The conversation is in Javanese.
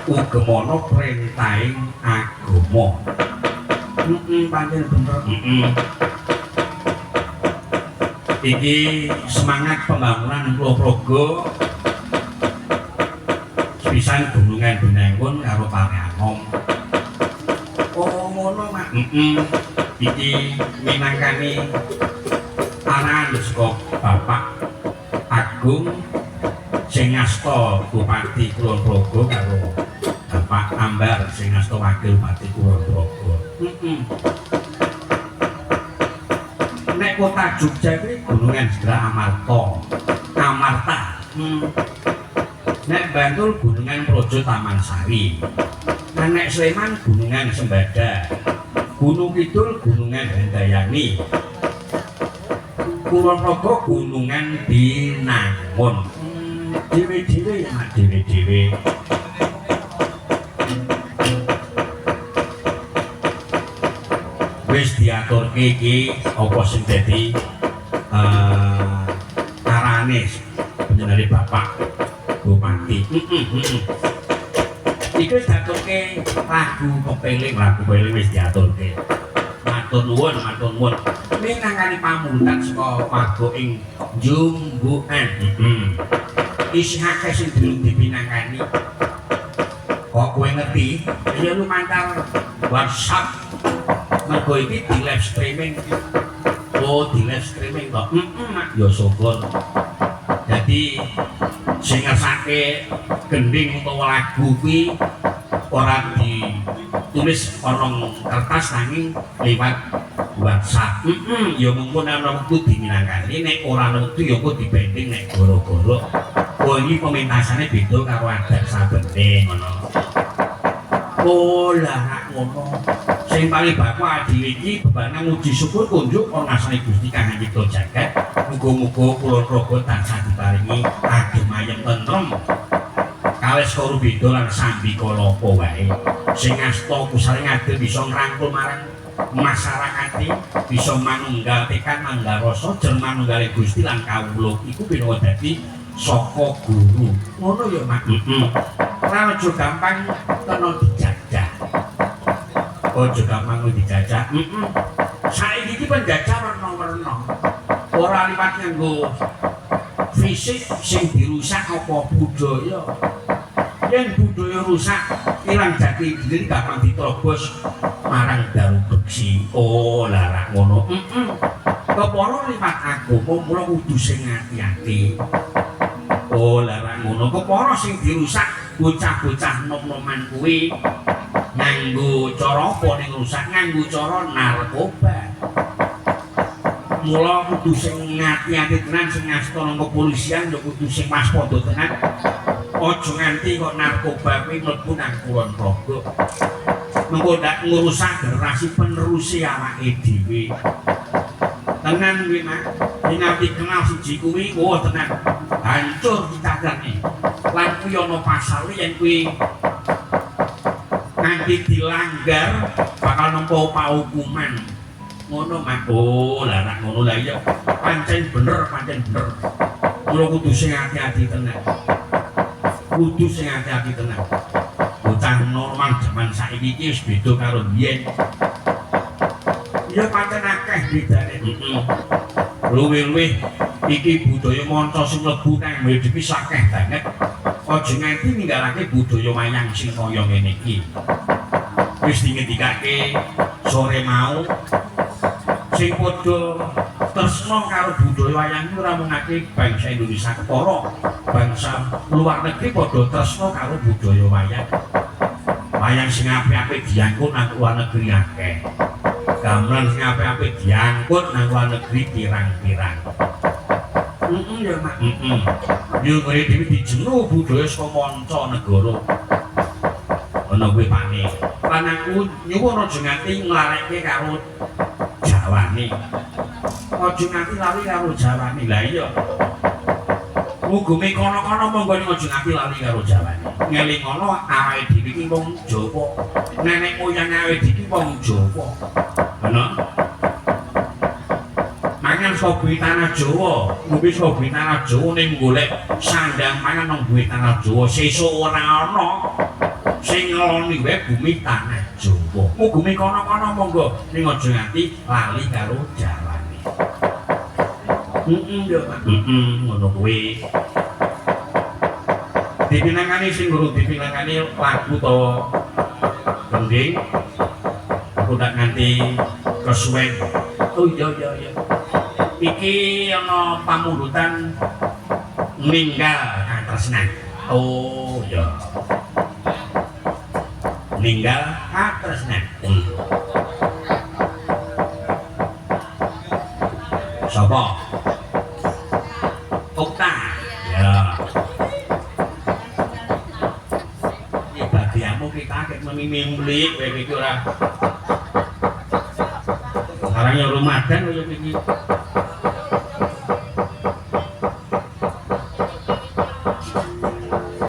Ugemana perintahing agama. Heeh, pancen bener. Heeh. Iki semangat pembangunan Kulon Progo sepisan Gunungan Binangun karo Pareanom. Oh ngono, Mak. Heeh. Iki minangkani arahan saka Bapak Agung sing ngasta Bupati Kulon Progo karo Bapak Ambar sing ngasta Wakil Bupati Kulon Progo. Heeh. Nek kota Jogja kuwi Gunungan Segera Amarta. Amarta. Nek Bantul Gunungan Projo Taman Sari. Nek Sleman Gunungan Sembada. Gunung Kidul Gunungan Handayani. Kulon Progo Gunungan Binangun. Dhewe-dhewe ya Mak, dhewe-dhewe. Wis diaturke iki apa sing dadi arane panjenengane Bapak Bupati. Iki wis diaturke lagu kepeling, lagu kepeling wis diaturke. Matur nuwun, matur nuwun. Minangkani pamundutan saka warga ing Jumbukan. Heeh. Isih akeh sing durung dipinangkani. Kok kowe ngerti? Ya lumantar WhatsApp. Mergo iki di live streaming. Oh, di live streaming kok. Heeh, Mak. Ya syukur. Dadi sing ngersake gending utawa lagu kuwi ora ditulis ana kertas nanging liwat WhatsApp. Heeh, ya mungkin ana wektu diminangkani, nek ora ana wektu ya engko dibanding nek goro-goro. Oh, iki pementasane beda karo adat sabene ngono. Oh, lah ngono. Sing paling baku adhiwe iki bebarengan muji syukur kunjuk ana ngasane Gusti Kang Nyipta jagat. Muga-muga Kulon Progo tansah diparingi adem ayem tentrem. Kawes karo beda lan sambikala apa wae. Sing asta kusale ngadil bisa ngrangkul marang masyarakate, bisa manunggal tekan manggal rasa jer manunggale Gusti lan kawula iku pinaka dadi saka guru. Ngono ya, Mak. Heeh. Ora aja gampang kena dijajah. Aja gampang dijajah. Heeh. Saiki iki penjajah werna-werna. Ora liwat nganggo fisik sing dirusak apa budaya. Yen budaya rusak, ilang jati diri gampang diterobos marang daru beksi. Oh, lah rak ngono. Heeh. Kepara liwat agama mula kudu sing ati-ati. Oh, lah rak ngono. Kepara sing dirusak bocah-bocah nom-noman kuwi nganggo cara apa ning rusak? Nganggo cara narkoba. Mula kudu sing ngati-ati tenan, sing ngasta nang kepolisian ya kudu sing waspada tenan. Aja nganti kok narkoba kuwi mlebu nang Kulon Progo. Mengko ndak ngrusak generasi penerusi awake dhewe. Tenan kuwi, Mak. Yen nganti kenal siji kuwi, wah tenan. Hancur cita-citane. Lan kuwi ana pasale yen kuwi nganti dilanggar bakal nampa paukuman. Ngono, Mak. Oh, lah rak ngono lah iya. Pancen bener, pancen bener. Mula kudu sing ati-ati tenan. Kudu sing ati-ati tenan. Bocah normal jaman saiki iki wis beda karo biyen. Ya pancen akeh bedane. Heeh. Luwih-luwih iki budaya manca sing mlebu nang iki akeh banget. Aja nganti ninggalake budaya wayang sing kaya ngene iki. Wis dingendikake sore mau sing padha tresna karo budaya wayang iki ora mung akeh bangsa Indonesia kepara, bangsa luar negeri padha tresna karo budaya wayang. Wayang sing apik-apik diangkut nang luar negeri akeh. Gamelan sing apik-apik diangkut nang luar negeri pirang-pirang. Heeh ya, Mak. Heeh. Ya kowe dhewe dijenu budaya saka manca negara. Ana kuwi pane. Lan aku nyuwun aja nganti nglarekke karo Jawane. Aja nganti lali karo Jawane. Lah iya. Mugume kono-kono monggo aja nganti lali karo Jawane. Ngelingono awake dhewe iki wong Jawa. Nenek moyang awake dhewe iki wong Jawa. Ana mangan saka bumi tanah Jawa, ngombe saka bumi tanah Jawa ning golek sandang pangan nang bumi tanah Jawa, sesuk ora ana. Sing ngeloni wae bumi tanah Jawa. Mugume kono-kono monggo ning aja nganti lali karo jawane. Heeh, yo Pak. Heeh, ngono kuwi. Dipinangkani sing guru dipinangkani lagu to gending. Aku tak nganti kesuwen. Oh iya iya iya. Iki ana pamundutan ninggal katresnan. Oh iya. Ninggal katresnan. Sapa? Okta. Ya. Iki bagianmu kita kek memimik kowe iki ora. Sekarang ya Ramadan kaya iki.